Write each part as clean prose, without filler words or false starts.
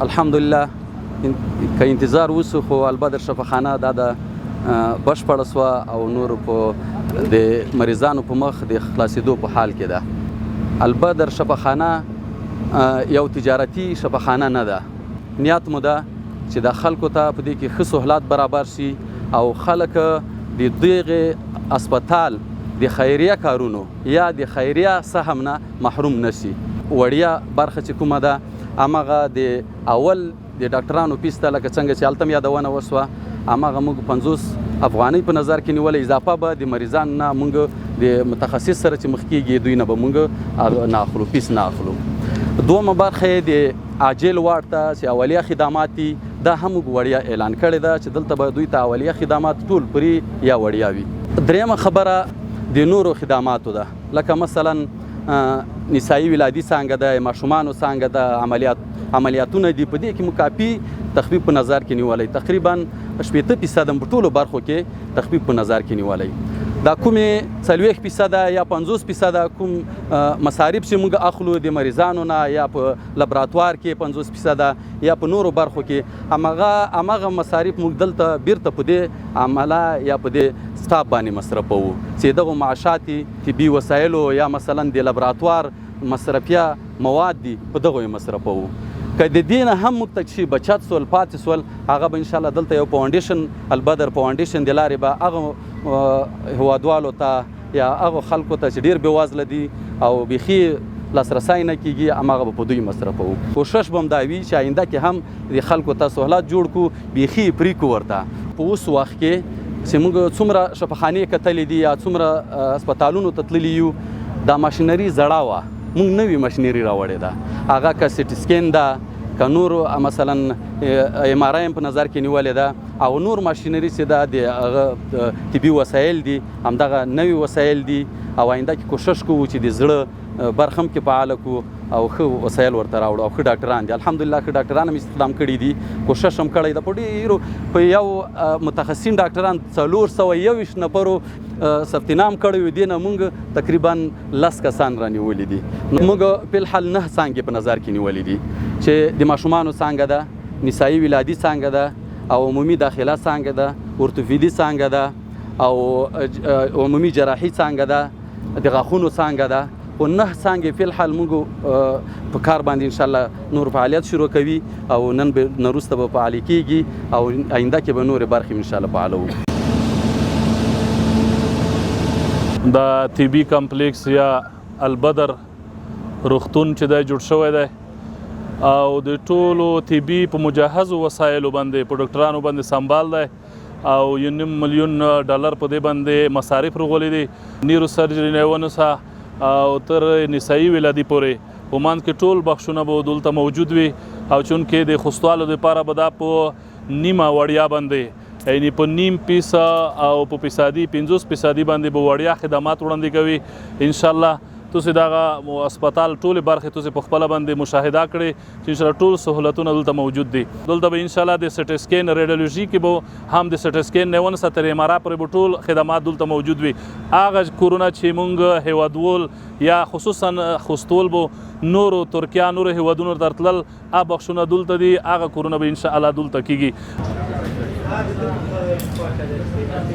الحمدلله، که انتظار وسو، خو البدر شفاخانه دا د بشپړه سوه او نور په د مریضانو په مخ د خلاصېدو په حال کې ده. البدر شفاخانه یو تجارتي شفاخانه نه ده. نیت مو ده چې د خلکو ته په دې کې ښه سهولت برابر شي او خلک د دغه هسپتال د خیریه کارونو یا د خیریه سهم نه محروم نشي. وړیا برخه چې کومه ده، هماغه د اول د ډاکټرانو فیس ته، لکه څنګه چې هلته هم یادونه وشوه، هماغه موږ 50 افغانۍ په نظر کې نیولې. اضافه به د مریضان نه موږ د متخصص سره چې مخ کېږي، دوی نه به موږ نه اخلو، فیس نه اخلو. دومه برخه د عاجل وارډ ته چې اولیه خدمات دي، دا هم موږ وړیا اعلان کړې ده چې دلته به دوی ته اولیه خدمات ټول free یا وړیا وي. درېیمه خبره د نورو خدماتو ده، لکه مثلا نسایي ولادي څانګه ده، ماشومانو څانګه ده، عملیاتونه دي. په دې کې مو کافي تخفیف په نظر کې نیولی، تقریبا 60% په ټولو برخو کې تخفیف په نظر کې نیولی. دا کومې 40% یا 50% کوم مصارف چې موږ اخلو د مریضانو نه، یا په لابراتوار کې 50% یا په نورو برخو کې، هماغه مصارف موږ دلته بیرته په دې عمله یا په دې staff باندې مصرفوو چې دغه معاشات، طبي وسایلو یا مثلا د لابراتوار مصرفیه مواد دي، په دغو یې مصرفوو. که د دې نه هم موږ ته چې بچت سول، پاتې سول، هغه به انشاءالله دلته یو foundation، البدر foundation د لارې به هغه هیوادوالو ته یا هغو خلکو ته چې ډېر بېوزله دي او بیخي لاسرسی نه کېږي، هماغه به په دوی مصرفوو. کوشش به هم دا وي چې آینده کې هم د خلکو ته سهولت جوړ کړو، بیخي free کړو ورته. په اوس وخت کې چې موږ څومره شفاخانې کتلې دي یا څومره هسپتالونو ته تللي یو، دا ماشینري زړه وه. موږ نوې ماشینري راوړې ده، هغه که CT scan ده، که نور مثلا MRI هم په نظر کې نیولې ده او نور ماشینري چې ده، د هغه طبي وسایل دي، همدغه نوي وسایل دي. او آینده کې کوشش کوو چې د زړه برخه هم کې فعاله کړو او ښه وسایل ورته راوړو. او ښه ډاکټران دي، الحمدلله ښه ډاکټران هم استخدام کړي دي، کوشش هم کړی ده. په ډېرو په یو متخصصین ډاکټران 421 نفرو ثبت نام کړی وي، دې نه موږ تقریبا 10 کسان رانیولي دي. نو موږ فی الحال نه څانګې په نظر کې نیولې دي چې د ماشومانو څانګه ده، نسایي ولادي څانګه ده او عمومي داخله څانګه ده، ارتوپیدي څانګه ده او عمومي جراحي څانګه ده، د غاښونو څانګه ده. خو نه څانګې فی الحال موږ په کار باندې انشاءالله نور فعالیت شروع کوي او نن به نه وروسته به فعالې کېږي او آینده کې به نورې برخې انشاءالله فعالوو. د طبي کمپلیکس یا البدر روغتون چې دی جوړ شوی دی او د ټولو طبي په مجهزو وسایلو باندې، په ډاکټرانو باندې سمبال دی او 1.5 میلیون ډالر په دې باندې مصارف رغولي دي. neurosurgery نه ونیسه او تر نسایي ولادي پورې په منځ کې ټول بخشونه به دلته موجود وي. او چونکې د خوستوالو دپاره به دا په نیمه وړیا باندې، یعنی په نیم فیس او په فیصدي 50 فیصدي باندې به وړیا خدمات وړاندې کوي انشاءالله. تاسو دغه هسپتال ټولې برخې تاسو په خپله باندې مشاهده کړئ چې انشاءالله ټول سهولتونه دلته موجود دي. دلته به انشاءالله د CT scan، radiology کې به هم د CT scan نه ونیسه تر MRI پورې به ټول خدمات دلته موجود وي. هغه کورونه چې مونږ هیوادوال یا خصوصا خوستول به نورو ترکیا، نورو هیوادونو ته تلل، هغه بخشونه دلته دي، هغه کورونه به انشاءالله دلته کیږي.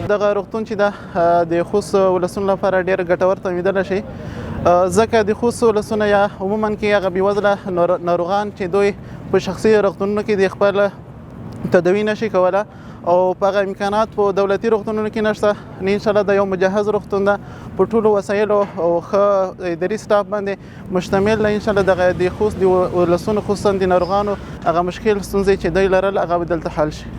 دغه روغتون چې ده، د خوست ولسونو لپاره ډېر ګټور تمامېدلی شي، ځکه د خوست ولسونه یا عموما کې هغه بېوزله ناروغان چې دوی په شخصي روغتونونو کې د خپل تداوي نشي کوله او په هغه امکانات په دولتي روغتونونو کې نشته، نو انشاءالله دا یو مجهز روغتون ده، په ټولو وسایلو او ښه اداري staff باندې مشتمل ده. انشاءالله دغه د خوست د ولسونو، خصوصا د ناروغانو هغه مشکل ستونزې چې دوی لرل، هغه به دلته حل شي.